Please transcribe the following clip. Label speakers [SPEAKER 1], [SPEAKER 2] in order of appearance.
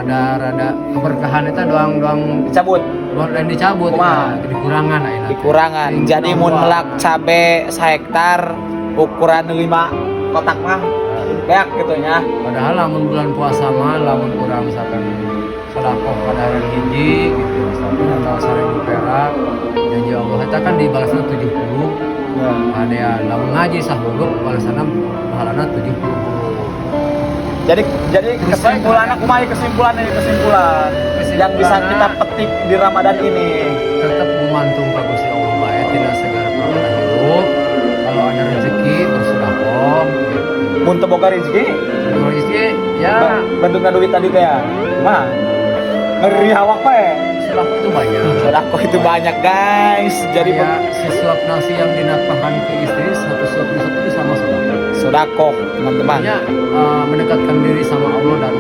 [SPEAKER 1] Rada keberkahan itu doang doang.
[SPEAKER 2] Dicabut.
[SPEAKER 1] Doang dan dicabut.
[SPEAKER 2] Kumaha?
[SPEAKER 1] Ya, dikurangan ayeuna teh.
[SPEAKER 2] Dikurangan. Jadi mun melak cabe sahektar ukuran 5 kotak mah beak gitu nya.
[SPEAKER 1] Padahal lamun bulan puasa mah, lamun kurang misalkan sedekah pada hari hiji gitu misalkan, atau 1000 perak, janji Allah itu kan dibalasnya 70. Ada ya, lamun ngaji sahuruk balasanna pahalana 70.
[SPEAKER 2] Jadi kesimpulan aku mah, kesimpulan ini, kesimpulan yang bisa kita petik di Ramadan ini.
[SPEAKER 1] Tetap gumantung ka Gusti Allah bae tina segala perkara hidup. Kalau ada rezeki, bersedekah gitu.
[SPEAKER 2] Mun teu boga rezeki?
[SPEAKER 1] Kalau rezeki ya.
[SPEAKER 2] Bentuknya duit tadi teh ya mah ngeri hawak bae.
[SPEAKER 1] Sedekah itu banyak.
[SPEAKER 2] Sedekah itu banyak, guys. Jadi
[SPEAKER 1] kayak sesuap nasi yang dinafkahkan ke istri, satu suap dua suap itu sama sedekah.
[SPEAKER 2] Sedekah, teman-teman.
[SPEAKER 1] Intinya mendekatkan diri sama Allah dan